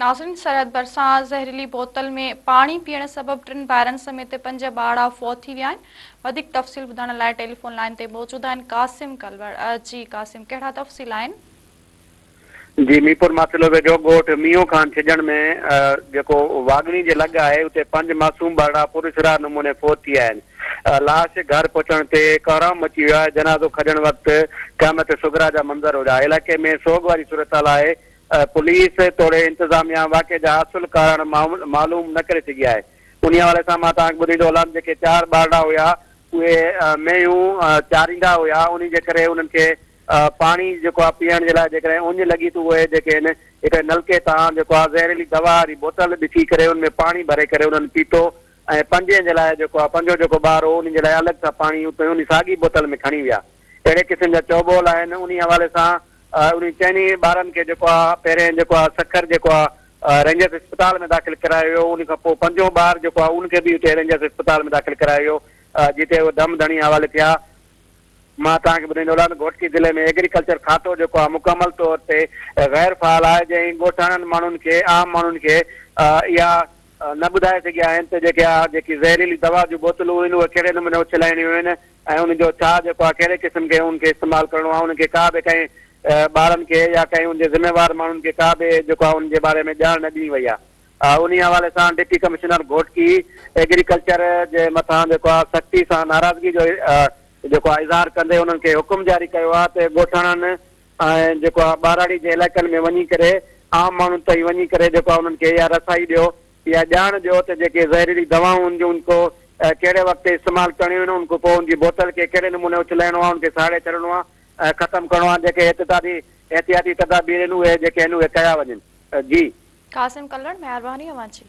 ناظرين سرحد ڀرسان زهريلي بوتل ۾ پاڻي پيئڻ سبب ٽن ڀائرن سميت پنج ٻارڙا فوت ٿي ويا آهن وڌيڪ تفصيل ٻڌائڻ لاء ٽيليفون لائين تي موجود آهن قاسم ڪلوڙ جي قاسم ڪهڙا تفصيل آهن. جي ميرپور ماٿيلو ويجهو ڳوٺ مينهون خان ڇڄڻ ۾ جيڪو واڳڻي جي لڳ آهي اتي پنج معصوم ٻارڙا پراسرار نموني فوت ٿي ويا آهن لاش گهر پهچڻ تي ڪهرام مچي ويو آهي جنازو کڄڻ وقت قيامت صغريٰ جا منظر هيا علائقي ۾ سوڳ واري صورتحال آهي پوليس توڙي انتظاميا واقعي جا اصل ڪارڻ معلوم نه ڪري سگهي آهي. انهي حوالي سان مان توهان کي ٻڌائيندو هلان جيڪي چار ٻارڙا هيا اهي مينهون چاريندا هيا انهي جي ڪري انهن کي پاڻي جيڪو آهي پيئڻ جي لاء جيڪڏهن اڃ لڳي ته اهي جيڪي آهن هڪ نلڪي تان جيڪو آهي زهريلي دوا واري بوتل ڏسي ڪري ان ۾ پاڻي ڀري ڪري انهن پيتو ۽ پنجين جي لاء جيڪو آهي پنجون جيڪو ٻار هو انهي جي لاء الڳ سان پاڻي اتي انهي ساڳي بوتل ۾ کڻي ويا اهڙي قسم جا چئوٻول آهن انهي حوالي سان انهن چئني ٻارن کي جيڪو آ پهرين جيڪو آ سکر جيڪو آ رينجرس اسپتال ۾ داخل ڪرايو ويو ان کان پوء پنجون ٻار جيڪو آ ان کي به اتي رينجرس اسپتال ۾ داخل ڪرايو ويو جتي اهي دم ڌڻي حوالي ٿيا. مان توهان کي ٻڌائيندو هلان ته گهوٽڪي ضلعي ۾ ايگريڪلچر کاتو جيڪو آ مڪمل طور تي غير فعال آهي جنهن ڳوٺاڻن ماڻهن کي عام ماڻهن کي اها نه ٻڌائي سگهيا آهن ته جيڪي آ جيڪي زهريلي دوا جون بوتلون آهن اهي ڪهڙي نموني اڇلائڻيون آهن ۽ ان جو ڇا جيڪو آهي ڪهڙي قسم کي ان کي استعمال ڪرڻو آهي ان کي ڪا به ڪنهن ٻارن کي يا ڪنهن ان جي ذميوار ماڻهن کي ڪا به جيڪو آهي ان جي باري ۾ ڄاڻ نه ڏني وئي آهي انهي حوالي سان ڊپٽي ڪمشنر گهوٽڪي ايگريڪلچر جي مٿان جيڪو آهي سختي سان ناراضگي جو جيڪو آهي اظهار ڪندي انهن کي حڪم جاري ڪيو آهي ته ڳوٺاڻن ۽ جيڪو آهي ٻهراڙي جي علائقن ۾ وڃي ڪري عام ماڻهن تائين وڃي ڪري جيڪو آهي انهن کي اها رسائي ڏيو اها ڄاڻ ڏيو ته جيڪي زهريلي دوائون هن جون ان کو ڪهڙي وقت استعمال ڪرڻيون آهن ان کان پوء ان جي بوتل کي ڪهڙي نموني اڇلائڻو آهي ان کي ساڙي ڇڏڻو آهي ۽ ختم ڪرڻو آهي جيڪي احتطاطي احتياطي تدابير آهن اهي جيڪي آهن اهي ڪيا وڃن جي. قاسم ڪلڙ مهرباني اوهان جي.